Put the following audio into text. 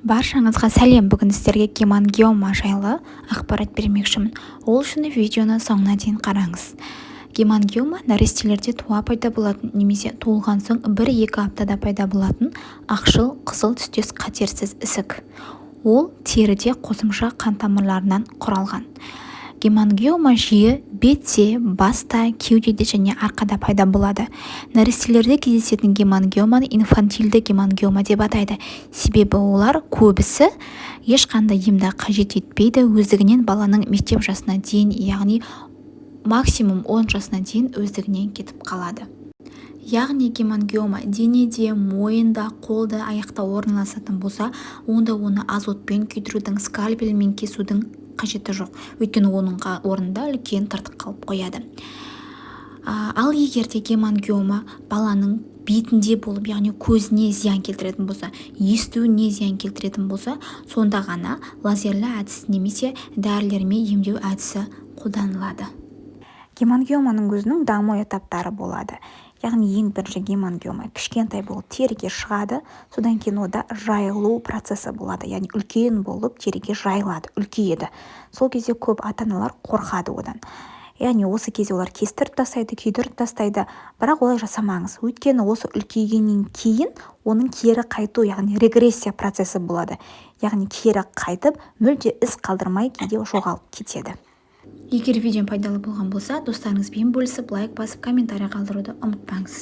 Баршаңызға сәлем! Бүгін сіздерге гемангиома жайлы ақпарат бермекшімін. Ол үшін видеоны соңына дейін қараңыз. Гемангиома – нәрестелерде туа пайда болатын немесе туылған соң 1-2 аптада пайда болатын ақшыл қызыл түстес қатерсіз ісік. Ол теріде қосымша қан тамырларынан құралған. Гемангиома жиі бетте, баста, кеудеде және арқада пайда болады. Нәрестелерде кездесетін гемангиоманы инфантильді гемангиома деп атайды, себебі олар көбісі ешқандай емді қажет етпейді, өздігінен баланың мектеп жасына дейін, яғни максимум 10 жасына дейін өздігінен кетіп қалады. Яғни гемангиома денеде, мойында, қолда, аяқта орналасатын болса, онда оны азотпен күйдірудің, скальпельмен кесудің қажеті жоқ, өйткені оның орнында үлкен тыртық қалып қояды. Ал егер де гемангиома баланың бетінде болып, яғни көзіне зиян келтіретін болса, естуіне зиян келтіретін болса, сонда ғана лазерлі әдіс немесе дәрілермен емдеу әдісі қолданылады. Гемангиоманың өзінің даму этаптары болады. Яғни ең бірінші гемангиома кішкентай болып теріге шығады, содан кейін ода жайылу процесі болады, яғни үлкен болып теріге жайылады, үлкейеді. Сол кезде көп ата аналар қорқады одан, яғни осы кезде олар кестіріп тастайды, күйдіріп тастайды. Бірақ олай жасамаңыз, өйткені осы үлкейгеннен кейін оның кері қайту, яғни регрессия процесі болады, яғни кері қайтып, мүлде із қалдырмай, кейде жоғалып кетеді. Егер видео пайдалы болған болса, достарыңызбен бөлісіп, лайк басып, комментарий қалдыруды ұмытпаңыз.